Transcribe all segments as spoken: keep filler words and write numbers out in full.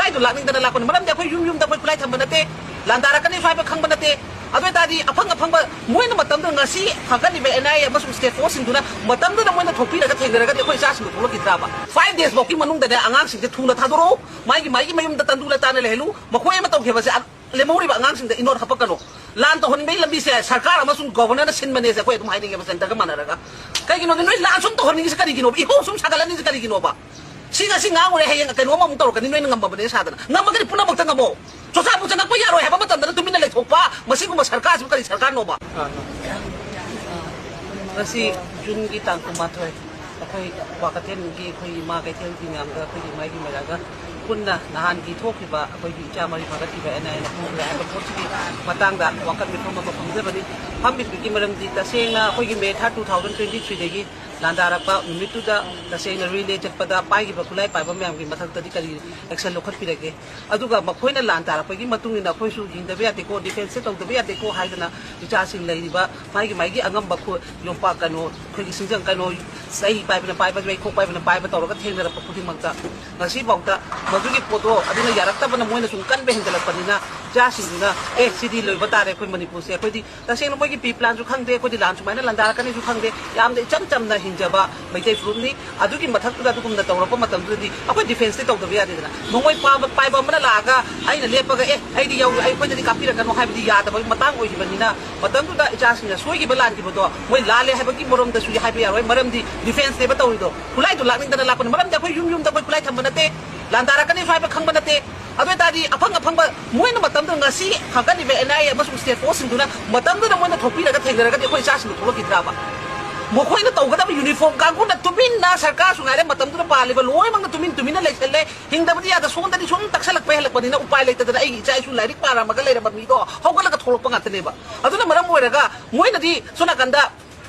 ꯑꯗꯨ ꯂꯥꯛꯅꯤꯡꯗꯅ ꯂꯥꯛꯄꯅꯤ꯫ ꯃꯔꯝꯗꯤ ꯑꯩꯈꯣꯏ ꯌꯨꯝ ꯌꯨꯝꯗ ꯑꯩꯈꯣꯏ ꯈꯨꯠꯂꯥꯏ ꯊꯝꯕ ꯅꯠꯇꯦ, ꯂꯥꯟꯗꯥꯔꯛꯀꯅꯤꯁꯨ ꯍꯥꯏꯕ ꯈꯪꯕ ꯅꯠꯇꯦ꯫ ꯑꯗꯨ ꯑꯣꯏꯇꯥꯔꯗꯤ ꯑꯐꯪ ꯑꯐꯪꯕ ꯃꯣꯏꯅ ꯃꯇꯝꯗꯨꯗ ꯉꯁꯤ ꯐꯒꯠꯂꯤꯕ N I A ꯑꯃꯁꯨꯡ state force ꯁꯤꯡꯗꯨꯅ ꯃꯇꯝꯗꯨꯗ ꯃꯣꯏꯅ ꯊꯣꯛꯄꯤꯔꯒ ꯊꯦꯡꯅꯔꯒꯗꯤ ꯑꯩꯈꯣꯏ ꯏꯆꯥꯁꯤꯡꯗꯣ ꯊꯣꯛꯂꯛꯈꯤꯗ꯭ꯔꯕ? Five days ꯐꯥꯎꯒꯤ ꯃꯅꯨꯡꯗꯅꯦ ꯑꯉꯥꯡꯁꯤꯡꯁꯦ ꯊꯨꯅ ꯊꯥꯗꯣꯔꯛꯎ, ꯃꯥꯒꯤ ꯃꯥꯒꯤ ꯃꯌꯨꯝꯗ ꯇꯟꯗꯨ ꯂꯇꯥꯅ ꯂꯩꯍꯜꯂꯨ, ꯃꯈꯣꯏ ꯑꯃ ꯇꯧꯈꯤꯕꯁꯦ ꯑ-, ꯂꯦꯝꯍꯧꯔꯤꯕ ꯑꯉꯥꯡꯁꯤꯡꯗ ꯏꯅꯣꯠ ꯍꯥꯄꯛꯀꯅꯨ꯫ ꯂꯥꯟ ꯇꯧꯍꯟꯅꯤꯡꯕꯒꯤ ꯂꯝꯕꯤꯁꯦ ꯁꯔꯀꯥꯔ ꯑꯃꯁꯨꯡ ꯒꯣꯕꯔꯅꯔꯅ ꯁꯤꯟꯕꯅꯦꯁꯦ ꯑꯩꯈꯣꯏ ꯑꯗꯨꯝ ꯍꯥꯏꯅꯤꯡꯉꯦꯕ, ꯁꯦꯟꯇꯔꯒ ꯃꯥꯟꯅꯔꯒ꯫ ꯀꯩꯒꯤꯅꯣꯗꯤ ꯅꯣꯏ ꯂꯥꯟ ꯁꯨꯝ ꯇꯧꯍꯟꯅꯤꯡꯉꯤꯁꯦ ꯀꯔꯤꯒꯤꯅꯣꯕ? ꯏꯍꯧ ꯁꯨꯝ ꯁꯥꯒꯠꯍꯟꯅꯤꯡꯉꯤꯁꯦ ꯀꯔꯤꯒꯤꯅꯣꯕ? ꯁꯤ ꯉꯁꯤ ꯉꯥꯡꯉꯨꯔꯦ, ꯍꯌꯦꯡ ꯀꯩꯅꯣꯝ ꯑꯃꯨꯛ ꯇꯧꯔꯛꯀꯅꯤ, ꯅꯣꯏꯅ ꯉꯝꯃꯕꯅꯦ ꯁꯥꯗꯅ꯫ ꯉꯝꯃꯒꯗꯤ ꯄꯨꯝꯅꯃꯛꯇ ꯉꯝꯃꯣ꯫ ꯆꯣꯆꯥꯕꯨ ꯆꯪꯉꯛꯄ ꯌꯥꯔꯣꯏ ꯍꯥꯏꯕ ꯃꯇꯝꯗ ꯇꯨꯃꯤꯟꯅ ꯂꯩꯊꯣꯛꯄ, ꯃꯁꯤꯒꯨꯝꯕ ꯁꯔꯀꯥꯔꯁꯤꯕꯨ ꯀꯔꯤ ꯁꯔꯀꯥꯔꯅꯣꯕ? ꯉꯁꯤ ꯖꯨꯟꯒꯤ ꯇꯥꯡ ꯀꯨꯟꯃꯥꯊꯣꯏ, ꯑꯩꯈꯣꯏ ꯀ꯭ꯋꯥꯀꯩꯊꯦꯜꯒꯤ ꯑꯩꯈꯣꯏ ꯏꯃꯥ ꯀꯩꯊꯦꯜꯒꯤ ꯃꯌꯥꯝꯒ ꯑꯩꯈꯣꯏꯒꯤ ꯏꯃꯥꯒꯤ ꯃꯔꯛꯇ ꯄꯨꯟꯅ ꯅꯍꯥꯟꯒꯤ ꯊꯣꯛꯈꯤꯕ ꯑꯩꯈꯣꯏꯒꯤ ꯏꯆꯥ ꯃꯔꯤ ꯐꯥꯒꯠꯈꯤꯕ N I Aꯅ ꯄꯨꯈ꯭ꯔꯦ ꯍꯥꯏꯕ ꯄꯣꯠꯁꯤꯒꯤ ꯃꯇꯥꯡꯗ ꯋꯥꯀꯠ ꯃꯤꯐꯝ ꯑꯃ ꯐꯝꯖꯕꯅꯤ꯫ ꯐꯝꯃꯤꯕꯒꯤ ꯃꯔꯝꯗꯤ ꯇꯁꯦꯡꯅ ꯑꯩꯈꯣꯏꯒꯤ May third, two thousand twenty threeꯗꯒꯤ ꯂꯥꯟꯗꯥꯔꯛꯄ ꯅꯨꯃꯤꯠꯇꯨꯗ ꯇꯁꯦꯡꯅ relay ꯆꯠꯄꯗ ꯄꯥꯏꯈꯤꯕ ꯈꯨꯠꯂꯥꯏ ꯄꯥꯏꯕ ꯃꯌꯥꯝꯒꯤ ꯃꯊꯛꯇꯗꯤ ꯀꯔꯤ action ꯂꯧꯈꯠꯄꯤꯔꯒꯦ? ꯑꯗꯨꯒ ꯃꯈꯣꯏꯅ ꯂꯥꯟ ꯇꯥꯔꯛꯄꯒꯤ ꯃꯇꯨꯡ ꯏꯟꯅ ꯑꯩꯈꯣꯏꯁꯨ ꯍꯤꯡꯗꯕ ꯌꯥꯗꯦꯀꯣ, defenceꯁꯦ ꯇꯧꯗꯕ ꯌꯥꯗꯦꯀꯣ ꯍꯥꯏꯗꯅ ꯏꯆꯥꯁꯤꯡ ꯂꯩꯔꯤꯕ ꯃꯥꯒꯤ ꯃꯥꯒꯤ ꯑꯉꯝꯕ ꯈꯨ-, ꯌꯣꯝꯄꯥꯛ ꯀꯩꯅꯣ, ꯑꯩꯈꯣꯏꯒꯤ ꯁꯤꯡꯖꯪ ꯀꯩꯅꯣ, ꯆꯩ ꯄꯥꯏꯕꯅ ꯄꯥꯏꯕ, ꯃꯩꯈꯣꯛ ꯄꯥꯏꯕꯅ ꯄꯥꯏꯕ ꯇꯧꯔꯒ ꯊꯦꯡꯅꯔꯛꯄ ꯈꯨꯗꯤꯡꯃꯛꯇ ꯉꯁꯤꯐꯥꯎꯗ ꯃꯗꯨꯒꯤ ꯄꯣꯠꯇꯣ ꯑꯗꯨꯅ ꯌꯥꯔꯛꯇꯕꯅ ꯃꯣꯏꯅ ꯁꯨꯝ ꯀꯟꯕ ꯍꯦꯟꯒꯠꯂꯛꯄꯅꯤꯅ ꯏꯆꯥꯁꯤꯡꯗꯨꯅ, "ꯑꯦ, ꯁꯤꯗꯤ ꯂꯣꯏꯕ ꯇꯥꯔꯦ ꯑꯩꯈꯣꯏ ꯃꯅꯤꯄꯨꯔꯁꯦ, ꯑꯩꯈꯣꯏꯗꯤ ꯇꯁꯦꯡꯅ ꯃꯣꯏꯒꯤ pre planꯁꯨ ꯈꯪꯗꯦ, ꯑꯩꯈꯣꯏꯗꯤ ꯂꯥꯟ ꯁꯨꯃꯥꯏꯅ ꯂꯥꯟꯗꯥꯔꯛꯀꯅꯤꯁꯨ ꯈꯪꯗꯦ, ꯌꯥꯝꯅ ꯏꯆꯝ ꯆꯝꯅ ꯍꯤꯡꯖꯕ ꯃꯩꯇꯩ ꯐꯨꯔꯨꯞꯅꯤ꯫ ꯑꯗꯨꯒꯤ ꯃꯊꯛꯇꯨꯗ ꯑꯗꯨꯒꯨꯝꯅ ꯇꯧꯔꯛꯄ ꯃꯇꯝꯗꯨꯗꯗꯤ ꯑꯩꯈꯣꯏ defenceꯇꯤ ꯇꯧꯗꯕ ꯌꯥꯗꯦꯗꯅ꯫ ꯅꯣꯡꯃꯩ ꯄꯥꯏꯕ, ꯄꯥꯏꯕ ꯑꯃꯅ ꯂꯥꯛꯑꯒ ꯑꯩꯅ ꯂꯦꯞꯄꯒ, "ꯑꯦ, ꯑꯩꯗꯤ ꯌꯥꯎ-, ꯑꯩꯈꯣꯏꯗꯗꯤ ꯀꯥꯞꯄꯤꯔꯛꯀꯅꯨ" ꯍꯥꯏꯕꯗꯤ ꯌꯥꯗꯕꯒꯤ ꯃꯇꯥꯡ ꯑꯣꯏꯈꯤꯕꯅꯤꯅ, ꯃꯇꯝꯗꯨꯗ ꯏꯆꯥꯁꯤꯡꯅ ꯁꯣꯏꯈꯤꯕ ꯂꯥꯟꯈꯤꯕꯗꯣ ꯃꯣꯏ ꯂꯥꯜꯂꯦ ꯍꯥꯏꯕꯒꯤ ꯃꯔꯝꯗꯁꯨ ꯍꯥꯏꯕ ꯌꯥꯔꯣꯏ, ꯃꯔꯝꯗꯤ defenceꯅꯦꯕ ꯇꯧꯔꯤꯗꯣ꯫ ꯈꯨꯠꯂꯥꯏꯗꯣ ꯂꯥꯛꯅꯤꯡꯗꯅ ꯂꯥꯛꯄꯅꯤ, ꯃꯔꯝꯗꯤ ꯑꯩꯈꯣꯏ ꯌꯨꯝ ꯌꯨꯝꯗ ꯑꯩꯈꯣꯏ ꯈꯨꯠꯂꯥꯏ ꯊꯝꯕ ꯅꯠꯇꯦ, ꯂꯥꯟꯗꯥꯔꯛꯀꯅꯤꯁꯨ ꯍꯥꯏꯕ ꯈꯪꯕ ꯅꯠꯇꯦ꯫ ꯑꯗꯨ ꯑꯣꯏꯇꯥꯔꯗꯤ ꯑꯐꯪ ꯑꯐꯪꯕ ꯃꯣꯏꯅ ꯃꯇꯝꯗꯨꯗ ꯉꯁꯤ ꯐꯒꯠꯂꯤꯕ N I A ꯑꯃꯁꯨꯡ state forceꯁꯤꯡꯗꯨꯅ ꯃꯇꯝꯗꯨꯗ ꯃꯣꯏꯅ ꯊꯣꯛꯄꯤꯔꯒ ꯊꯦꯡꯅꯔꯒꯗꯤ ꯑꯩꯈꯣꯏ ꯏꯆꯥꯁꯤꯡꯗꯣ ꯊꯣꯛꯂꯛꯈꯤꯗ꯭ꯔꯕ? ꯃꯈꯣꯏꯅ ꯇꯧꯒꯗꯕ uniform ꯀꯥꯡꯕꯨꯅ ꯇꯨꯃꯤꯟꯅ ꯁꯔꯀꯥꯔꯁꯨ ꯉꯥꯏꯔꯦ ꯃꯇꯝꯗꯨꯗ ꯄꯥꯜꯂꯤꯕ ꯂꯣꯏꯅꯃꯛꯅ ꯇꯨꯃꯤꯟ ꯇꯨꯃꯤꯟꯅ ꯂꯩꯁꯜꯂꯦ꯫ ꯍꯤꯡꯗꯕꯗꯤ ꯌꯥꯗ, ꯁꯣꯝꯗꯗꯤ ꯁꯨꯝ ꯇꯛꯁꯜꯂꯛꯄ ꯍꯦꯜꯂꯛꯄꯅꯤꯅ ꯎꯄꯥꯏ ꯂꯩꯇꯗꯅ ꯑꯩꯒꯤ ꯏꯆꯥ ꯏꯁꯨ ꯂꯥꯏꯔꯤꯛ ꯄꯥꯔꯝꯃꯒ ꯂꯩꯔꯝꯕ ꯃꯤꯗꯣ ꯍꯧꯒꯠꯂꯒ ꯊꯣꯛꯂꯛꯄ ꯉꯥꯛꯇꯅꯦꯕ꯫ ꯑꯗꯨꯅ ꯃꯔꯝ ꯑꯣꯏꯔꯒ ꯃꯣꯏꯅꯗꯤ ꯁꯣꯝ ꯅꯥꯀꯟꯗ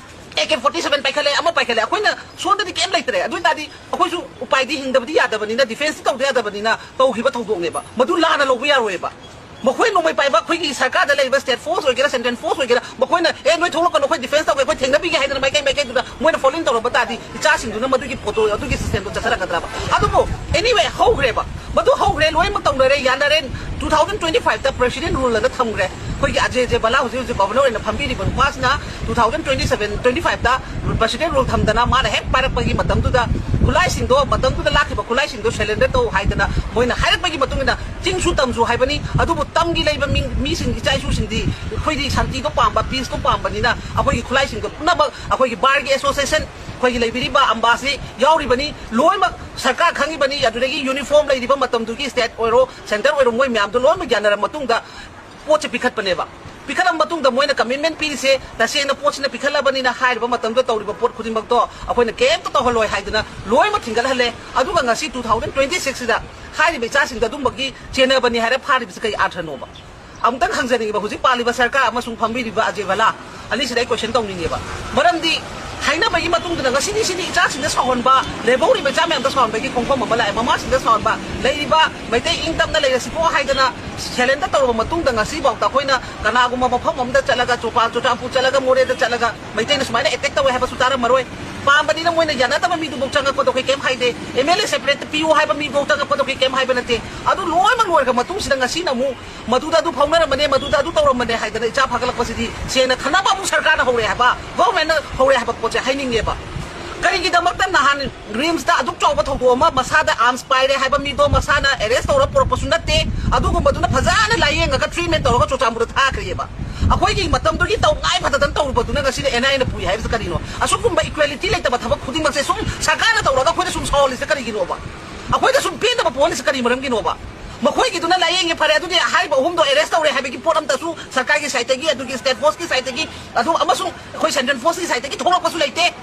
A K forty seven ꯄꯥꯏꯈꯠꯂꯦ, ꯑꯃ ꯄꯥꯏꯈꯠꯂꯦ, ꯑꯩꯈꯣꯏꯅ ꯁꯣꯝꯗꯗꯤ ꯀꯩꯝ ꯂꯩꯇ꯭ꯔꯦ꯫ ꯑꯗꯨ ꯑꯣꯏ ꯇꯥꯔꯗꯤ ꯑꯩꯈꯣꯏꯁꯨ ꯎꯄꯥꯏꯗꯤ ꯍꯤꯡꯗꯕꯗꯤ ꯌꯥꯗꯕꯅꯤꯅ, defenceꯇꯤ ꯇꯧꯗ ꯌꯥꯗꯕꯅꯤꯅ ꯇꯧꯈꯤꯕ ꯊꯧꯗꯣꯛꯅꯦꯕ꯫ ꯃꯗꯨ ꯂꯥꯟꯅ ꯂꯧꯕ ꯌꯥꯔꯣꯏꯕ꯫ ꯃꯈꯣꯏ ꯅꯣꯡꯃꯩ ꯄꯥꯏꯕ ꯑꯩꯈꯣꯏꯒꯤ ꯁꯔꯀꯥꯔꯗ ꯂꯩꯔꯤꯕ state force ꯑꯣꯏꯒꯦꯔꯥ, central force ꯑꯣꯏꯒꯦꯔꯥ, ꯃꯈꯣꯏꯅ, "ꯑꯦ, ꯅꯣꯏ ꯊꯣꯛꯂꯛꯀꯅꯨ, ꯑꯩꯈꯣꯏ defence ꯇꯧꯒꯦ, ꯑꯩꯈꯣꯏ ꯊꯦꯡꯅꯕꯤꯒꯦ" ꯍꯥꯏꯗꯅ ꯃꯥꯏꯀꯩ ꯃꯥꯏꯀꯩꯗꯨꯗ ꯃꯣꯏꯅ following ꯇꯧꯔꯝꯕ ꯇꯥꯔꯗꯤ ꯏꯆꯥꯁꯤꯡꯗꯨꯅ ꯃꯗꯨꯒꯤ ꯄꯣꯠꯇꯣ, ꯑꯗꯨꯒꯤ systemꯗꯣ ꯆꯠꯆꯔꯛꯀꯗ꯭ꯔꯕ? ꯑꯗꯨꯕꯨ anyway, ꯍꯧꯈ꯭ꯔꯦꯕ꯫ ꯃꯗꯨ ꯍꯧꯈ꯭ꯔꯦ, ꯂꯣꯏꯅꯃꯛ ꯂꯣꯏꯔꯦ, ꯌꯥꯅꯔꯦ꯫ Two thousand twenty five ꯇ president rule ꯑꯅ ꯊꯝꯈ꯭ꯔꯦ꯫ ꯑꯩꯈꯣꯏꯒꯤ ꯑꯖꯦ ꯑꯖꯦ ꯕꯂꯥ ꯍꯧꯖꯤꯛ ꯍꯧꯖꯤꯛ governor ꯑꯣꯏꯅ ꯐꯝꯕꯤꯔꯤꯕ ꯅꯨꯄꯥꯁꯤꯅ two thousand twenty seven, twenty five ꯇ president rule ꯊꯝꯗꯅ ꯃꯥꯅ ꯍꯦꯛ ꯄꯥꯏꯔꯛꯄꯒꯤ ꯃꯇꯝꯗꯨꯗ ꯈꯨꯠꯂꯥꯏꯁꯤꯡꯗꯣ, ꯃꯇꯝꯗꯨꯗ ꯂꯥꯛꯈꯤꯕ ꯈꯨꯠꯂꯥꯏꯁꯤꯡꯗꯣ surrender ꯇꯧ ꯍꯥꯏꯗꯅ ꯃꯣꯏꯅ ꯍꯥꯏꯔꯛꯄꯒꯤ ꯃꯇꯨꯡ ꯏꯟꯅ ꯆꯤꯡꯁꯨ ꯇꯝꯁꯨ ꯍꯥꯏꯕꯅꯤ꯫ ꯑꯗꯨꯕꯨ ꯇꯝꯒꯤ ꯂꯩꯕ ꯃꯤ, ꯃꯤꯁꯤꯡ, ꯏꯆꯥ ꯏꯁꯨꯁꯤꯡꯗꯤ ꯑꯩꯈꯣꯏꯗꯤ ꯁꯥꯟꯇꯤꯗꯣ ꯄꯥꯝꯕ, peace ꯇꯣ ꯄꯥꯝꯕꯅꯤꯅ ꯑꯩꯈꯣꯏꯒꯤ ꯈꯨꯠꯂꯥꯏꯁꯤꯡꯗꯣ ꯄꯨꯝꯅꯃꯛ ꯑꯩꯈꯣꯏꯒꯤ ꯕꯥꯔꯒꯤ association, ꯑꯩꯈꯣꯏꯒꯤ ꯂꯩꯕꯤꯔꯤꯕ ꯑꯝꯕꯥꯁꯤ ꯌꯥꯎꯔꯤꯕꯅꯤ꯫ ꯂꯣꯏꯅꯃꯛ ꯁꯔꯀꯥꯔ ꯈꯪꯉꯤꯕꯅꯤ꯫ ꯑꯗꯨꯗꯒꯤ uniform ꯂꯩꯔꯤꯕ ꯃꯇꯝꯗꯨꯒꯤ state ꯑꯣꯏꯔꯣ, centre ꯑꯣꯏꯔꯣ, ꯃꯣꯏ ꯃꯌꯥꯝꯗꯣ ꯂꯣꯏꯅꯃꯛ ꯌꯥꯅꯔꯕ ꯃꯇꯨꯡꯗ ꯄꯣꯠꯁꯦ ꯄꯤꯈꯠꯄꯅꯦꯕ꯫ ꯄꯤꯈꯠꯂꯕ ꯃꯇꯨꯡꯗ ꯃꯣꯏꯅ commitment ꯄꯤꯔꯤꯁꯦ, ꯇꯁꯦꯡꯅ ꯄꯣꯠꯁꯤꯅ ꯄꯤꯈꯠꯂꯕꯅꯤꯅ ꯍꯥꯏꯔꯤꯕ ꯃꯇꯝꯗ ꯇꯧꯔꯤꯕ ꯄꯣꯠ ꯈꯨꯗꯤꯡꯃꯛꯇꯣ ꯑꯩꯈꯣꯏꯅ ꯀꯩꯝꯇ ꯇꯧꯍꯜꯂꯣꯏ ꯍꯥꯏꯗꯅ ꯂꯣꯏꯅꯃꯛ ꯊꯤꯡꯒꯠꯍꯜꯂꯦ꯫ ꯑꯗꯨꯒ ꯉꯁꯤ two thousand twenty six ꯁꯤꯗ ꯍꯥꯏꯔꯤꯕ ꯏꯆꯥꯁꯤꯡꯗ ꯑꯗꯨꯝꯕꯒꯤ ꯆꯦꯟꯅꯕꯅꯤ ꯍꯥꯏꯔ ꯐꯥꯔꯤꯕꯁꯤ ꯀꯩ ꯑꯥꯔꯊꯅꯣꯕ? ꯑꯃꯨꯛꯇꯪ ꯍꯪꯖꯅꯤꯡꯉꯤꯕ, ꯍꯧꯖꯤꯛ ꯄꯥꯜꯂꯤꯕ ꯁꯔꯀꯥꯔ ꯑꯃꯁꯨꯡ ꯐꯝꯕꯤꯔꯤꯕ ꯑꯖꯦ ꯚꯂꯥ ꯑꯅꯤꯁꯤꯗ ꯑꯩ question ꯇꯧꯅꯤꯡꯉꯦꯕ꯫ ꯃꯔꯝꯗꯤ ꯍꯥꯏꯅꯕꯒꯤ ꯃꯇꯨꯡꯗ ꯉꯁꯤꯗꯤ ꯁꯤꯗꯤ ꯏꯆꯥꯁꯤꯡꯗ ꯁꯥꯎꯍꯟꯕ, ꯂꯦꯝꯍꯧꯔꯤꯕ ꯏꯆꯥ ꯃꯌꯥꯝꯗ ꯁꯥꯎꯍꯟꯕꯒꯤ ꯈꯣꯡꯐꯝ ꯑꯃ ꯂꯥꯛꯑꯦ꯫ ꯃꯃꯥꯁꯤꯡꯗ ꯁꯥꯎꯍꯟꯕ, ꯂꯩꯔꯤꯕ ꯃꯩꯇꯩ ꯏꯪ ꯇꯞꯅ ꯂꯩꯔꯁꯤꯀꯣ ꯍꯥꯏꯗꯅ surrender ꯇꯧꯔꯕ ꯃꯇꯨꯡꯗ ꯉꯁꯤꯐꯥꯎꯗ ꯑꯩꯈꯣꯏꯅ ꯀꯅꯥꯒꯨꯝꯕ ꯃꯐꯝ ꯑꯃꯗ ꯆꯠꯂꯒ, ꯆꯨꯄꯥ-, ꯆꯨꯔꯆꯥꯟꯄꯨꯔ ꯆꯠꯂꯒ, ꯃꯣꯔꯦꯗ ꯆꯠꯂꯒ ꯃꯩꯇꯩꯅ ꯁꯨꯃꯥꯏꯅ attack ꯇꯧꯋꯦ ꯍꯥꯏꯕꯁꯨ ꯇꯥꯔꯝꯃꯔꯣꯏ꯫ ꯄꯥꯝꯕꯅꯤꯅ ꯃꯣꯏꯅ ꯌꯥꯅꯗꯕ ꯃꯤꯗꯨꯐꯥꯎ ꯆꯪꯉꯛꯄꯗꯣ ꯑꯩꯈꯣꯏ ꯀꯩꯝ ꯍꯥꯏꯗꯦ, MLA separate ꯄꯤꯌꯨ ꯍꯥꯏꯕ ꯃꯤꯐꯥꯎ ꯆꯪꯉꯛꯄꯗꯣ ꯑꯩꯈꯣꯏ ꯀꯩꯝ ꯍꯥꯏꯕ ꯅꯠꯇꯦ꯫ ꯑꯗꯨ ꯂꯣꯏꯅꯃꯛ ꯂꯣꯏꯔꯒ ꯃꯇꯨꯡꯁꯤꯗ ꯉꯁꯤꯅ ꯑꯃꯨꯛ ꯃꯗꯨꯗ ꯑꯗꯨ ꯐꯥꯎꯅꯔꯝꯕꯅꯦ, ꯃꯗꯨꯗ ꯑꯗꯨ ꯇꯧꯔꯝꯕꯅꯦ ꯍꯥꯏꯗꯅ ꯏꯆꯥ ꯐꯥꯒꯠꯂꯛꯄꯁꯤꯗꯤ ꯁꯦꯡꯅ ꯈꯟꯅꯕ ꯑꯃꯨꯛ ꯁꯔꯀꯥꯔꯅ ꯍꯧꯔꯦ ꯍꯥꯏꯕ, government ꯅ ꯍꯧꯔꯦ ꯍꯥꯏꯕ ꯄꯣꯠꯁꯦ ꯍꯥꯏꯅꯤꯡꯉꯦꯕ꯫ ꯀꯔꯤꯒꯤꯗꯃꯛꯇ ꯅꯍꯥꯟ RIMS ꯇ ꯑꯗꯨꯛ ꯆꯥꯎꯕ ꯊꯧꯗꯣꯛ ꯑꯃ, ꯃꯁꯥꯗ arms ꯄꯥꯏꯔꯦ ꯍꯥꯏꯕ ꯃꯤꯗꯣ ꯃꯁꯥꯅ arrest ꯇꯧꯔ ꯄꯨꯔꯛꯄꯁꯨ ꯅꯠꯇꯦ, ꯑꯗꯨꯒꯨꯝꯕꯗꯨꯅ ꯐꯖꯅ ꯂꯥꯏꯌꯦꯡꯉꯒ treatment ꯇꯧꯔꯒ ꯆꯨꯔꯆꯥꯟꯄꯨꯔꯗ ꯊꯥꯈ꯭ꯔꯦꯕ꯫ ꯑꯩꯈꯣꯏꯒꯤ ꯃꯇꯝꯗꯨꯒꯤ ꯇꯧꯉꯥꯏ ꯐꯗꯗꯅ ꯇꯧꯔꯨꯕꯗꯨꯅ ꯉꯁꯤꯅ NIA ꯅ ꯄꯨꯏ ꯍꯥꯏꯕꯁꯤ ꯀꯔꯤꯅꯣ? ꯑꯁꯨꯒꯨꯝꯕ equality ꯂꯩꯇꯕ ꯊꯕꯛ ꯈꯨꯗꯤꯡꯃꯛꯁꯦ ꯁꯨꯝ ꯁꯔꯀꯥꯔꯅ ꯇꯧꯔꯒ ꯑꯩꯈꯣꯏꯗ ꯁꯨꯝ ꯁꯥꯎꯍꯜꯂꯤꯁꯦ ꯀꯔꯤꯒꯤꯅꯣꯕ? ꯑꯩꯈꯣꯏꯗ ꯁꯨꯝ ꯄꯦꯟꯗꯕ ꯄꯣꯛꯍꯜꯂꯤꯁꯦ ꯀꯔꯤ ꯃꯔꯝꯒꯤꯅꯣꯕ? ꯃꯈꯣꯏꯒꯤꯗꯨꯅ ꯂꯥꯏꯌꯦꯡꯉꯦ ꯐꯔꯦ, ꯑꯗꯨꯗꯤ ꯍꯥꯏꯔꯤꯕ ꯑꯍꯨꯝꯗꯣ arrest ꯇꯧꯔꯦ ꯍꯥꯏꯕꯒꯤ ꯄꯣꯠ ꯑꯝꯇꯁꯨ ꯁꯔꯀꯥꯔꯒꯤ side ꯇꯒꯤ, ꯑꯗꯨꯒꯤ state force ꯀꯤ side ꯇꯒꯤ, ꯑꯗꯨ ꯑꯃꯁꯨꯡ ꯑꯩꯈꯣꯏ central force ꯀꯤ side ꯇꯒꯤ ꯊꯣꯛꯂꯛꯄꯁꯨ ꯂꯩꯇꯦ꯫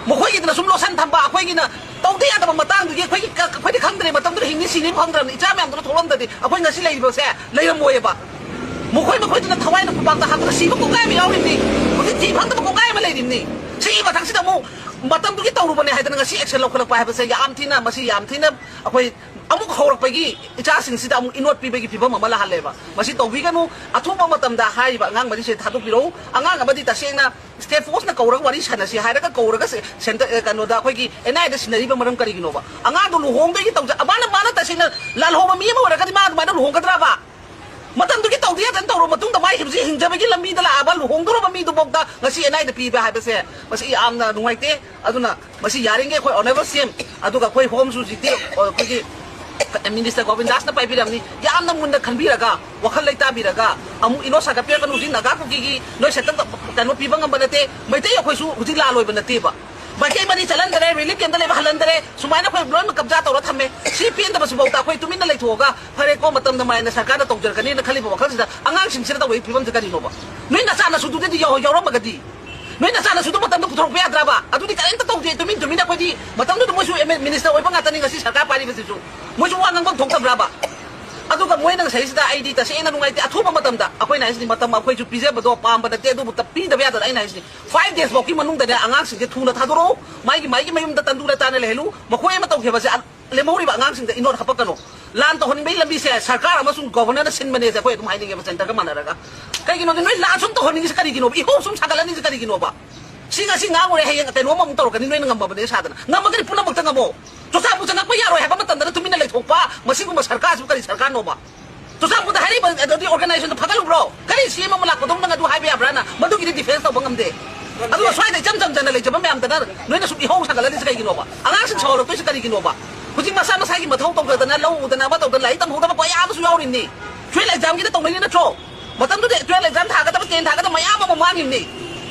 ꯃꯈꯣꯏꯒꯤꯗꯨꯅ ꯁꯨꯝ ꯂꯣꯠꯁꯟ ꯊꯝꯕ, ꯑꯩꯈꯣꯏꯒꯤꯅ ꯇꯧꯗ ꯌꯥꯗꯕ ꯃꯇꯥꯡꯗꯨꯒꯤ ꯑꯩꯈꯣꯏꯒꯤ ꯀ-, ꯑꯩꯈꯣꯏꯗꯤ ꯈꯪꯗ꯭ꯔꯦ, ꯃꯇꯝꯗꯨꯗ ꯍꯤꯡꯅꯤ ꯁꯤꯅꯤ ꯈꯪꯗ꯭ꯔꯕꯅꯤ, ꯏꯆꯥ ꯃꯌꯥꯝꯗꯨꯅ ꯊꯣꯛꯂꯝꯗꯗꯤ ꯑꯩꯈꯣꯏ ꯉꯁꯤ ꯂꯩꯔꯤꯕꯁꯦ ꯂꯩꯔꯝꯃꯣꯏꯌꯦꯕ꯫ ꯃꯈꯣꯏ ꯃꯈꯣꯏꯗꯨꯅ ꯊꯋꯥꯏꯅ ꯈꯨꯄꯥꯛꯇ ꯍꯥꯞꯄꯒ ꯁꯤꯕ ꯀꯣꯡꯒꯥꯏ ꯑꯃ ꯌꯥꯎꯔꯤꯕꯅꯤ, ꯍꯧꯖꯤꯛ ꯊꯤ ꯐꯪꯗꯕ ꯀꯣꯡꯒꯥꯏ ꯑꯃ ꯂꯩꯔꯤꯕꯅꯤ꯫ ꯁꯤꯒꯤ ꯃꯊꯛꯁꯤꯗ ꯑꯃꯨꯛ ꯃꯇꯝꯗꯨꯒꯤ ꯇꯧꯔꯨꯕꯅꯦ ꯍꯥꯏꯗꯅ ꯉꯁꯤ action ꯂꯧꯈꯠꯂꯛꯄ ꯍꯥꯏꯕꯁꯦ ꯌꯥꯝ ꯊꯤꯅ, ꯃꯁꯤ ꯌꯥꯝ ꯊꯤꯅ ꯑꯩꯈꯣꯏ ꯑꯃꯨꯛ ꯍꯧꯔꯛꯄꯒꯤ ꯏꯆꯥꯁꯤꯡꯁꯤꯗ ꯑꯃꯨꯛ ꯏꯅꯣꯠ ꯄꯤꯕꯒꯤ ꯐꯤꯕꯝ ꯑꯃ ꯂꯥꯛꯍꯜꯂꯦꯕ꯫ ꯃꯁꯤ ꯇꯧꯕꯤꯒꯅꯨ꯫ ꯑꯊꯨꯕ ꯃꯇꯝꯗ ꯍꯥꯏꯔꯤꯕ ꯑꯉꯥꯡ ꯃꯔꯤꯁꯦ ꯊꯥꯗꯣꯛꯄꯤꯔꯛꯎ꯫ ꯑꯉꯥꯡ ꯑꯃꯗꯤ ꯇꯁꯦꯡꯅ state force ꯅ ꯀꯧꯔꯒ ꯋꯥꯔꯤ ꯁꯥꯟꯅꯁꯤ ꯍꯥꯏꯔꯒ ꯀꯧꯔꯒ ꯁꯦ-, center, ꯑꯦ, ꯀꯩꯅꯣꯗ ꯑꯩꯈꯣꯏꯒꯤ N I A ꯗ ꯁꯤꯟꯅꯔꯤꯕ ꯃꯔꯝ ꯀꯔꯤꯒꯤꯅꯣꯕ? ꯑꯉꯥꯡꯗꯣ ꯂꯨꯍꯣꯡꯗꯣꯏꯒꯤ ꯇꯧꯖ-, ꯃꯥꯅ, ꯃꯥꯅ ꯇꯁꯦꯡꯅ ꯂꯥꯜꯍꯧꯕ ꯃꯤ ꯑꯃ ꯑꯣꯏꯔꯒꯗꯤ ꯃꯥ ꯑꯗꯨꯃꯥꯏꯅ ꯂꯨꯍꯣꯡꯒꯗ꯭ꯔꯕ? ꯃꯇꯝꯗꯨꯒꯤ ꯇꯧꯗ ꯌꯥꯗꯅ ꯇꯧꯔꯕ ꯃꯇꯨꯡꯗ ꯃꯥꯏ ꯍꯧꯖꯤꯛ ꯍꯤꯡꯖꯕꯒꯤ ꯂꯝꯕꯤꯗ ꯂꯥꯛꯑꯕ ꯂꯨꯍꯣꯡꯗꯣꯔꯕ ꯃꯤꯗꯨꯐꯥꯎꯗ ꯉꯁꯤ N I A ꯗ ꯄꯤꯕ ꯍꯥꯏꯕꯁꯦ ꯃꯁꯤ ꯌꯥꯝꯅ ꯅꯨꯡꯉꯥꯏꯇꯦ꯫ ꯑꯗꯨꯅ ꯃꯁꯤ ꯌꯥꯔꯤꯉꯩ ꯑꯩꯈꯣꯏ Honourable C M, ꯑꯗꯨꯒ ꯑꯩꯈꯣꯏ Home ꯁꯨ ꯍꯧꯖꯤꯛꯇꯤ, ꯑ, ꯑꯩꯈꯣꯏꯒꯤ Minister ꯒꯣꯕꯤꯟꯗꯥꯁꯅ ꯄꯥꯏꯕꯤꯔꯝꯅꯤ꯫ ꯌꯥꯝꯅ ꯃꯨꯟꯅ ꯈꯟꯕꯤꯔꯒ, ꯋꯥꯈꯜ ꯂꯩꯇꯥꯕꯤꯔꯒ, ꯑꯃꯨꯛ ꯏꯅꯣꯠ ꯁꯥꯒꯠꯄꯤꯔꯛꯀꯅꯨ꯫ ꯍꯧꯖꯤꯛ ꯅꯥꯒꯥ ꯀꯨꯀꯤꯒꯤ ꯅꯣꯏ ꯁꯦꯠꯇ ꯀꯩꯅꯣ ꯄꯤꯕ ꯉꯝꯕ ꯅꯠꯇꯦ꯫ ꯃꯩꯇꯩ ꯑꯩꯈꯣꯏꯁꯨ ꯍꯧꯖꯤꯛ ꯂꯥꯟ ꯑꯣꯏꯕ ꯅꯠꯇꯦꯕ꯫ ꯃꯥꯏꯀꯩ ꯃꯔꯤ ꯆꯠꯍꯟꯗꯔꯦ, relief camp ꯇ ꯂꯩꯕ ꯍꯜꯍꯟꯗꯔꯦ, ꯁꯨꯃꯥꯏꯅ ꯑꯩꯈꯣꯏ ꯂꯣꯏꯅꯃꯛ ꯀꯕꯖꯥ ꯇꯧꯔ ꯊꯝꯃꯦ꯫ ꯁꯤ ꯄꯦꯟꯗꯕꯁꯤꯐꯥꯎꯗ ꯑꯩꯈꯣꯏ ꯇꯨꯃꯤꯟꯅ ꯂꯩꯊꯣꯛꯑꯒ ꯐꯔꯦꯀꯣ, ꯃꯇꯝꯅ ꯃꯥꯏꯅ ꯁꯔꯀꯥꯔꯅ ꯇꯧꯖꯔꯛꯀꯅꯤꯅ ꯈꯜꯂꯤꯕ ꯋꯥꯈꯜꯁꯤꯗ ꯑꯉꯥꯡꯁꯤꯡꯁꯤꯗ ꯇꯧꯔꯛꯏ ꯐꯤꯕꯝꯁꯦ ꯀꯔꯤꯅꯣꯕ? ꯅꯣꯏ ꯅꯆꯥ ꯅꯁꯨꯗꯨꯗꯗꯤ ꯌꯥꯎ-, ꯌꯥꯎꯔꯝꯃꯒꯗꯤ? ꯅꯣꯏ ꯅꯆꯥꯅꯁꯨ ꯑꯗꯨ ꯃꯇꯝꯗ ꯄꯨꯊꯣꯔꯛꯄ ꯌꯥꯗ꯭ꯔꯕ? ꯑꯗꯨꯗꯤ ꯀꯔꯤꯝꯇ ꯇꯧꯗꯦ, ꯇꯨꯃꯤꯟ ꯇꯨꯃꯤꯟ ꯑꯩꯈꯣꯏꯗꯤ ꯃꯇꯝꯗꯨꯗ ꯃꯣꯏꯁꯨ ꯑꯦꯝ ꯑꯦꯜ, ꯃꯤꯅꯤꯁꯇꯔ ꯑꯣꯏꯕ ꯉꯥꯛꯇꯅꯤ ꯉꯁꯤ ꯁꯔꯀꯥꯔ ꯄꯥꯏꯔꯤꯕꯁꯤꯁꯨ꯫ ꯃꯣꯏꯁꯨ ꯋꯥ ꯉꯥꯡꯐꯝ ꯊꯣꯛꯇꯕ꯭ꯔꯕ? ꯑꯗꯨꯒ ꯃꯣꯏꯅ ꯉꯁꯥꯏꯁꯤꯗ ꯑꯩꯗꯤ ꯇꯁꯦꯡꯅ ꯅꯨꯡꯉꯥꯏꯇꯦ꯫ ꯑꯊꯨꯕ ꯃꯇꯝꯗ ꯑꯩꯈꯣꯏꯅ ꯍꯥꯏꯁꯤꯗꯤ ꯃꯇꯝ ꯑꯩꯈꯣꯏꯁꯨ ꯄꯤꯖꯕꯗꯣ ꯄꯥꯝꯕ ꯅꯠꯇꯦ, ꯑꯗꯨꯕꯨ ꯇ-, ꯄꯤꯗꯕ ꯌꯥꯗꯅ ꯑꯩꯅ ꯍꯥꯏꯁꯤꯗꯤ five days ꯐꯥꯎꯒꯤ ꯃꯅꯨꯡꯗꯅꯦ ꯑꯉꯥꯡꯁꯤꯡꯁꯦ ꯊꯨꯅ ꯊꯥꯗꯣꯔꯛꯎ, ꯃꯥꯒꯤ, ꯃꯥꯒꯤ ꯃꯌꯨꯝꯗ ꯇꯟꯗꯨ ꯂꯇꯥꯅ ꯂꯩꯍꯜꯂꯨ, ꯃꯈꯣꯏ ꯑꯃ ꯇꯧꯈꯤꯕꯁꯦ ꯑ-, ꯂꯦꯝꯍꯧꯔꯤꯕ ꯑꯉꯥꯡꯁꯤꯡꯗ ꯏꯅꯣꯠ ꯍꯥꯄꯛꯀꯅꯨ꯫ ꯂꯥꯟ ꯇꯧꯍꯟꯅꯤꯡꯕꯒꯤ ꯂꯝꯕꯤꯁꯦ ꯁꯔꯀꯥꯔ ꯑꯃꯁꯨꯡ ꯒꯣꯕꯔꯅꯔꯅ ꯁꯤꯟꯕꯅꯦꯁꯦ ꯑꯩꯈꯣꯏ ꯑꯗꯨꯝ ꯍꯥꯏꯅꯤꯡꯉꯦꯕ, ꯁꯦꯟꯇꯔꯒ ꯃꯥꯟꯅꯔꯒ꯫ ꯀꯩꯒꯤꯅꯣꯗꯤ ꯅꯣꯏ ꯂꯥꯟ ꯁꯨꯝ ꯇꯧꯍꯟꯅꯤꯡꯉꯤꯁꯦ ꯀꯔꯤꯒꯤꯅꯣꯕ? ꯏꯍꯧ ꯁꯨꯝ ꯁꯥꯒꯠꯍꯟꯅꯤꯡꯉꯤꯁꯦ ꯀꯔꯤꯒꯤꯅꯣꯕ? ꯁꯤ ꯉꯁꯤ ꯉꯥꯡꯉꯨꯔꯦ, ꯍꯌꯦꯡ ꯀꯩꯅꯣꯝ ꯑꯃꯨꯛ ꯇꯧꯔꯛꯀꯅꯤ, ꯅꯣꯏꯅ ꯉꯝꯃꯕꯅꯦ ꯁꯥꯗꯅ꯫ ꯉꯝꯃꯒꯗꯤ ꯄꯨꯝꯅꯃꯛꯇ ꯉꯝꯃꯣ꯫ ꯆꯨꯔꯆꯥꯟꯄꯨꯔ ꯆꯪꯉꯛꯄ ꯌꯥꯔꯣꯏ ꯍꯥꯏꯕ ꯃꯇꯝꯗꯅ ꯇꯨꯃꯤꯟꯅ ꯂꯩꯊꯣꯛꯄ, ꯃꯁꯤꯒꯨꯝꯕ ꯁꯔꯀꯥꯔꯁꯤꯕꯨ ꯀꯔꯤ ꯁꯔꯀꯥꯔꯅꯣꯕ? ꯆꯨꯔꯆꯥꯟꯄꯨꯔꯗ ꯍꯥꯏꯔꯤꯕ ꯑꯗꯨꯗꯤ organization ꯗꯣ ꯐꯒꯠꯂꯨꯕ꯭ꯔꯣ? ꯀꯔꯤ C M ꯑꯃ ꯂꯥꯛꯄꯗꯧ ꯅꯪ ꯑꯗꯨ ꯍꯥꯏꯕ ꯌꯥꯕ꯭ꯔꯥꯅ? ꯃꯗꯨꯒꯤꯗꯤ defence ꯇꯧꯕ ꯉꯝꯗꯦ꯫ ꯑꯗꯨꯒ ꯁ꯭ꯋꯥꯏꯗ ꯏꯆꯝ ꯆꯝꯖꯅ ꯂꯩꯖꯕ ꯃꯌꯥꯝꯗꯅ ꯅꯣꯏꯅ ꯁꯨꯝ ꯏꯍꯧ ꯁꯥꯒꯠꯍꯜꯂꯤꯁꯦ ꯀꯩꯒꯤꯅꯣꯕ? ꯑꯉꯥꯡꯁꯤꯡ ꯁꯥꯎꯍꯜꯂꯛꯇꯣꯏꯁꯦ ꯀꯔꯤꯒꯤꯅꯣꯕ? ꯍꯧꯖꯤꯛ ꯃꯁꯥ ꯃꯁꯥꯒꯤ ꯃꯊꯧ ꯇꯧꯗꯗꯅ, ꯂꯧ ꯎꯗꯅ, ꯑꯃ ꯇꯧꯗꯅ, ꯂꯥꯏꯔꯤꯛ ꯇꯝꯍꯧꯗꯕ ꯀꯌꯥ ꯑꯃꯁꯨ ꯌꯥꯎꯔꯤꯕꯅꯤ꯫ ꯇꯨꯌꯦꯜꯐ exam ꯒꯤꯗ ꯇꯧꯅꯔꯤ ꯅꯠꯇ꯭ꯔꯣ? ꯃꯇꯝꯗꯨꯗ ꯇꯨꯌꯦꯜꯐ exam ꯊꯥꯒꯗꯕ, ꯇꯦꯟ ꯊꯥꯒꯗꯕ ꯃꯌꯥꯝ ꯑꯃ ꯃꯥꯡꯉꯤꯕꯅꯤ꯫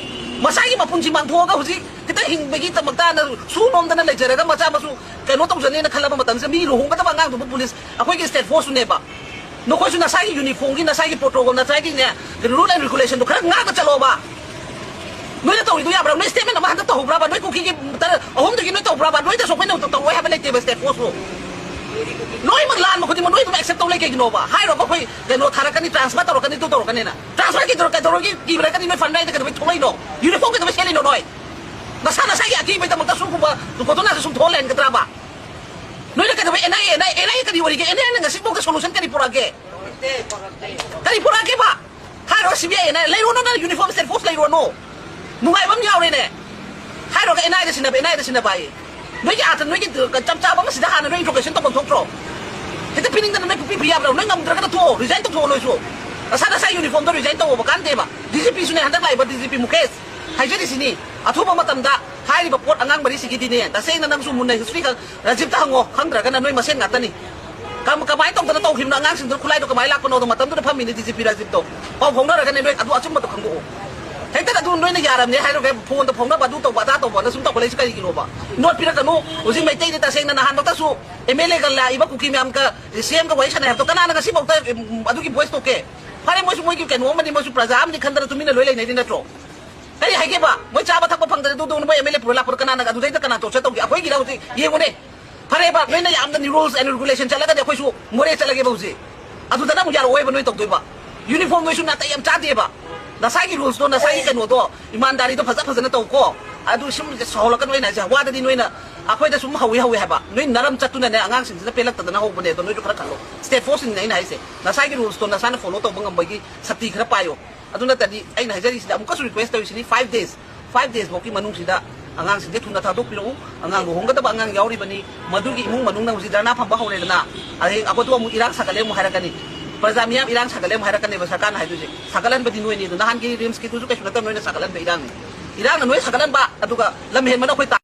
ꯃꯁꯥꯒꯤ ꯃꯄꯨꯟꯁꯤ ꯃꯥꯡꯊꯣꯛꯑꯒ ꯍꯧꯖꯤꯛ ꯈꯤꯇꯪ ꯍꯤꯡꯕꯒꯤ ꯗꯃꯛꯇ ꯁꯨ ꯅꯣꯝꯗꯅ ꯂꯩꯖꯔꯒ ꯃꯆꯥ ꯃꯁꯨ ꯀꯩꯅꯣ ꯇꯧꯖꯅꯦꯅ ꯈꯜꯂꯕ ꯃꯇꯝꯁꯤꯗ ꯃꯤ ꯂꯨꯍꯣꯡꯒꯗꯕ ꯑꯉꯥꯡꯗꯨꯕꯨ ꯄꯨꯂꯤꯁ, ꯑꯩꯈꯣꯏꯒꯤ state force ꯁꯨꯅꯦꯕ꯫ ꯅꯈꯣꯏꯁꯨ ꯅꯁꯥꯒꯤ uniform ꯒꯤ, ꯅꯁꯥꯒꯤ protocol, ꯅꯁꯥꯒꯤꯅꯦ rule and regulation ꯗꯣ ꯈꯔ ꯉꯥꯛꯅ ꯆꯠꯂꯣꯕ꯫ ꯅꯣꯏꯅ ꯇꯧꯔꯤꯗꯣ ꯌꯥꯕ꯭ꯔꯥ? ꯅꯣꯏ statement ꯑꯃ ꯍꯟꯗꯛ ꯇꯧꯍꯧꯕ꯭ꯔꯕ? ꯅꯣꯏ ꯀꯨꯀꯤꯒꯤ ꯇꯔ-, ꯑꯍꯨꯝꯗꯨꯒꯤ ꯅꯣꯏ ꯇꯧꯕ꯭ꯔꯕ? ꯅꯣꯏꯗꯁꯨ ꯑꯩꯈꯣꯏꯅ ꯇꯧꯔꯣꯏ ꯍꯥꯏꯕ ꯂꯩꯇꯦꯕ state force ꯄꯨ꯫ ꯂꯣꯏꯅꯃꯛ ꯂꯥꯟꯕ ꯈꯨꯗꯤꯡꯃꯛ ꯅꯣꯏ ꯑꯗꯨꯝ accept ꯇꯧ ꯂꯩ ꯀꯩꯒꯤꯅꯣꯕ? ꯍꯥꯏꯔꯣꯕ, ꯑꯩꯈꯣꯏ ꯀꯩꯅꯣ ꯊꯥꯔꯛꯀꯅꯤ, transfer ꯇꯧꯔꯛꯀꯅꯤ, ꯑꯗꯨ ꯇꯧꯔꯛꯀꯅꯤꯅ꯫ Transfer ꯀꯩꯗꯧꯔ-, ꯀꯩꯗꯧꯔꯒꯦ ꯀꯤꯕ꯭ꯔꯥ? ꯀꯔꯤ ꯅꯣꯏ ꯐꯟ ꯔꯥꯏꯗ ꯀꯩꯗꯧꯕꯩ ꯊꯣꯛꯂꯛꯏꯅꯣ? Uniform ꯀꯩꯗꯧꯕꯩ ꯁꯦꯠꯂꯤꯅꯣ ꯅꯣꯏ? ꯅꯁꯥ ꯅꯁꯥꯒꯤ ꯑꯀꯤꯕꯩꯗꯃꯛꯇ ꯁꯨꯒꯨꯝꯕ ꯒꯣꯊꯣꯅꯥꯁꯦ ꯁꯨꯝ ꯊꯣꯛꯍꯜꯂꯦ ꯍꯟꯒꯗ꯭ꯔꯕ? ꯅꯣꯏꯅ ꯀꯩꯗꯧꯕꯩ NIA, NIA, NIA ꯀꯔꯤ ꯑꯣꯏꯔꯤꯒꯦ? NIA ꯅ ꯉꯁꯤꯐꯥꯎꯗ solution ꯀꯔꯤ ꯄꯨꯔꯛꯑꯒꯦ? ꯀꯔꯤ ꯄꯨꯔꯛꯑꯒꯦꯕ? ꯍꯥꯏꯔꯣ, CBI ꯅ ꯂꯩꯔꯨꯅꯨ, ꯅꯪ uniform state force ꯂꯩꯔꯨꯅꯨ꯫ ꯅꯨꯡꯉꯥꯏꯕ ꯑꯃ ꯌꯥꯎꯔꯦꯅꯦ꯫ ꯍꯥꯏꯔꯣꯒ NIA ꯗ ꯁꯤꯟꯅꯕ, NIA ꯗ ꯁꯤꯟꯅꯕ ꯍꯥꯏꯌꯦ꯫ ꯅꯣꯏꯒꯤ ꯑꯥꯗ, ꯅꯣꯏꯒꯤ ꯆꯞ ꯆꯥꯕ ꯑꯃꯁꯤꯗ ꯍꯥꯟꯅ ꯅꯣꯏ interrogation ꯇꯧꯐꯝ ꯊꯣꯛꯇ꯭ꯔꯣ? ꯍꯦꯛꯇ ꯄꯤꯅꯤꯡꯗꯅ ꯅꯣꯏ ꯄꯨꯄꯤ ꯄꯤ ꯌꯥꯕ꯭ꯔꯣ? ꯅꯣꯏ ꯉꯝꯗ꯭ꯔꯒꯅ ꯊꯣꯛꯑꯣ, resign ꯇꯧꯊꯣꯛꯑꯣ ꯅꯣꯏꯁꯨ꯫ ꯅꯁꯥ ꯅꯁꯥ uniform ꯗꯣ resign ꯇꯧꯑꯣꯕ, ꯀꯥꯟꯗꯦꯕ꯫ DGP ꯁꯨꯅꯦ, ꯍꯟꯗꯛ ꯂꯥꯛꯏꯕ DGP ꯃꯨꯀꯦꯁ ꯍꯥꯏꯖꯔꯤꯁꯤꯅꯤ꯫ ꯑꯊꯨꯕ ꯃꯇꯝꯗ ꯍꯥꯏꯔꯤꯕ ꯄꯣꯠ ꯑꯉꯥꯡ ꯃꯔꯤꯁꯤꯒꯤꯗꯤꯅꯦ, ꯇꯁꯦꯡꯅ ꯅꯪꯁꯨ ꯃꯨꯟꯅ history ꯈꯪ-, ꯔꯥꯖꯤꯕꯇ ꯍꯪꯉꯣ, ꯈꯪꯗ꯭ꯔꯒꯅ ꯅꯣꯏ ꯃꯁꯦꯟ ꯉꯥꯛꯇꯅꯤ꯫ ꯀꯝ-, ꯀꯃꯥꯏꯅ ꯇꯧꯗꯅ ꯇꯧꯈꯤꯕꯅꯣ? ꯑꯉꯥꯡꯁꯤꯡꯗꯨꯅ ꯈꯨꯠꯂꯥꯏꯗꯣ ꯀꯃꯥꯏꯅ ꯂꯥꯛꯄꯅꯣꯗꯣ ꯃꯇꯝꯗꯨꯗ ꯐꯝꯃꯤꯅꯤ DGP ꯔꯥꯖꯤꯕꯇꯣ꯫ ꯄꯥꯎ ꯐꯥꯎꯅꯔꯒꯅꯦ ꯅꯣꯏ ꯑꯗꯨ ꯑꯆꯨꯝꯕꯗꯣ ꯈꯪꯗꯣꯛꯑꯣ꯫ ꯍꯦꯛꯇ ꯑꯗꯨ ꯅꯣꯏꯅ ꯌꯥꯔꯝꯅꯦ ꯍꯥꯏꯔꯒ phone ꯗ ꯐꯥꯎꯅꯕ, ꯑꯗꯨ ꯇꯧꯕ, ꯑꯗꯥ ꯇꯧꯕꯅ ꯁꯨꯝ ꯇꯧꯈꯠꯂꯛꯏꯁꯤ ꯀꯔꯤꯒꯤꯅꯣꯕ? Note ꯄꯤꯔꯛꯀꯅꯨ꯫ ꯍꯧꯖꯤꯛ ꯃꯩꯇꯩꯗꯤ ꯇꯁꯦꯡꯅ ꯅꯍꯥꯟꯃꯛꯇꯁꯨ MLA ꯒ ꯂꯥꯛꯏꯕ ꯀꯨꯀꯤ ꯃꯌꯥꯝꯒ, CM ꯒ ꯋꯥꯔꯤ ꯁꯥꯟꯅꯩ ꯍꯥꯏꯕꯗꯣ ꯀꯅꯥꯅ ꯉꯁꯤꯐꯥꯎꯗ, ꯎꯝ, ꯑꯗꯨꯒꯤ voice ꯊꯣꯛꯀꯦ? ꯐꯔꯦ, ꯃꯣꯏꯁꯨ ꯃꯣꯏꯒꯤ ꯀꯩꯅꯣ ꯑꯃꯅꯤ, ꯃꯣꯏꯁꯨ ꯄ꯭ꯔꯖꯥ ꯑꯃꯅꯤ ꯈꯟꯗꯅ ꯇꯨꯃꯤꯟꯅ ꯂꯣꯏ ꯂꯩꯅꯔꯤ ꯅꯠꯇ꯭ꯔꯣ? ꯀꯔꯤ ꯍꯥꯏꯒꯦꯕ? ꯃꯣꯏ ꯆꯥꯕ ꯊꯛꯄ ꯐꯪꯗ꯭ꯔꯦ, ꯑꯗꯨꯗꯨꯅ ꯃꯣꯏ MLA ꯄꯨꯔ ꯂꯥꯛꯄꯗꯣ ꯀꯅꯥꯅ ꯑꯗꯨꯗꯩꯗ ꯀꯅꯥ torture ꯇꯧꯒꯦ? ꯑꯩꯈꯣꯏꯒꯤꯔ ꯍꯧꯖꯤꯛ? ꯌꯦꯡꯉꯨꯅꯦ꯫ ꯐꯔꯦꯕ, ꯅꯣꯏꯅ ꯌꯥꯝꯅ rules and regulation ꯆꯠꯂꯒꯗꯤ ꯑꯩꯈꯣꯏꯁꯨ ꯃꯣꯔꯦ ꯆꯠꯂꯒꯦꯕ ꯍꯧꯖꯤꯛ꯫ ꯑꯗꯨꯗ ꯅꯪ ꯑꯃꯨꯛ ꯌꯥꯔꯛꯑꯣꯏꯕ ꯅꯣꯏ ꯇꯧꯗꯣꯏꯕ꯫ Uniform ꯅꯣꯏꯁꯨ ꯅꯥꯇꯩ ꯌꯥꯝ ꯆꯥꯗꯦꯕ꯫ ꯅꯁꯥꯒꯤ rules ꯇꯣ, ꯅꯁꯥꯒꯤ ꯀꯩꯅꯣꯗꯣ, ꯏꯃꯥꯟꯗꯥꯔꯤꯗꯣ ꯐꯖ ꯐꯖꯅ ꯇꯧꯀꯣ꯫ ꯑꯗꯨ ꯁꯨꯝ ꯁꯥꯎꯍꯜꯂꯛꯀꯅꯨ ꯑꯩꯅ ꯍꯥꯏꯁꯦ꯫ ꯋꯥꯗꯗꯤ ꯅꯣꯏꯅ, ꯑꯩꯈꯣꯏꯗ ꯁꯨꯝ ꯍꯧꯏ ꯍꯧꯏ ꯍꯥꯏꯕ꯫ ꯅꯣꯏ ꯅꯔꯝ ꯆꯠꯇꯨꯅꯅꯦ ꯑꯉꯥꯡꯁꯤꯡꯁꯤꯅ ꯄꯦꯜꯂꯛꯇꯗꯅ ꯍꯧꯕꯅꯦ꯫ ꯑꯗꯣ ꯅꯣꯏꯁꯨ ꯈꯔ ꯈꯜꯂꯣ꯫ State force ꯁꯤꯡꯅꯦ ꯑꯩꯅ ꯍꯥꯏꯁꯦ꯫ ꯅꯁꯥꯒꯤ rules ꯇꯣ ꯅꯁꯥꯅ follow ꯇꯧꯕ ꯉꯝꯕꯒꯤ ꯁꯛꯇꯤ ꯈꯔ ꯄꯥꯏꯌꯣ꯫ ꯑꯗꯨ ꯅꯠꯇꯗꯤ ꯑꯩꯅ ꯍꯥꯏꯖꯔꯤꯁꯤꯗꯤ, ꯑꯃꯨꯛꯀꯁꯨ request ꯇꯧꯔꯤꯁꯤꯅꯤ, five days, five days ꯐꯥꯎꯒꯤ ꯃꯅꯨꯡꯁꯤꯗ ꯑꯉꯥꯡꯁꯤꯡꯁꯦ ꯊꯨꯅ ꯊꯥꯗꯣꯛꯄꯤꯔꯛꯎ꯫ ꯑꯉꯥꯡ ꯂꯨꯍꯣꯡꯒꯗꯕ ꯑꯉꯥꯡ ꯌꯥꯎꯔꯤꯕꯅꯤ, ꯃꯗꯨꯒꯤ ꯏꯃꯨꯡ ꯃꯅꯨꯡꯅ ꯍꯧꯖꯤꯛ ꯙꯔꯅꯥ ꯐꯝꯕ ꯍꯧꯔꯦꯗꯅ, ꯑꯗꯩ ꯑꯗꯨ ꯑꯃꯨꯛ ꯏꯔꯥꯡ ꯁꯥꯒꯠꯂꯦ ꯑꯃꯨꯛ ꯍꯥꯏꯔꯛꯀꯅꯤ꯫ ꯄ꯭ꯔꯖꯥ ꯃꯤꯌꯥꯝ ꯏꯔꯥꯡ ꯁꯥꯒꯠꯂꯦ ꯑꯃꯨꯛ ꯍꯥꯏꯔꯛꯀꯅꯦꯕ ꯁꯔꯀꯥꯔꯅ ꯍꯥꯏꯗꯣꯏꯁꯦ꯫ ꯁꯥꯒꯠꯍꯟꯕꯗꯤ ꯅꯣꯏꯅꯤ꯫ ꯑꯗꯣ ꯅꯍꯥꯟꯒꯤ ꯔꯤꯝꯁꯀꯤꯗꯨꯁꯨ ꯀꯩꯁꯨ ꯅꯠꯇꯕ ꯅꯣꯏꯅ ꯁꯥꯒꯠꯍꯟꯕ ꯏꯔꯥꯡꯅꯤ꯫ ꯏꯔꯥꯡꯅ ꯅꯣꯏ ꯁꯥꯒꯠꯍꯟꯕ, ꯑꯗꯨꯒ ꯂꯝ ꯍꯦꯟꯕꯅ ꯑꯩꯈꯣꯏ ꯇꯥ-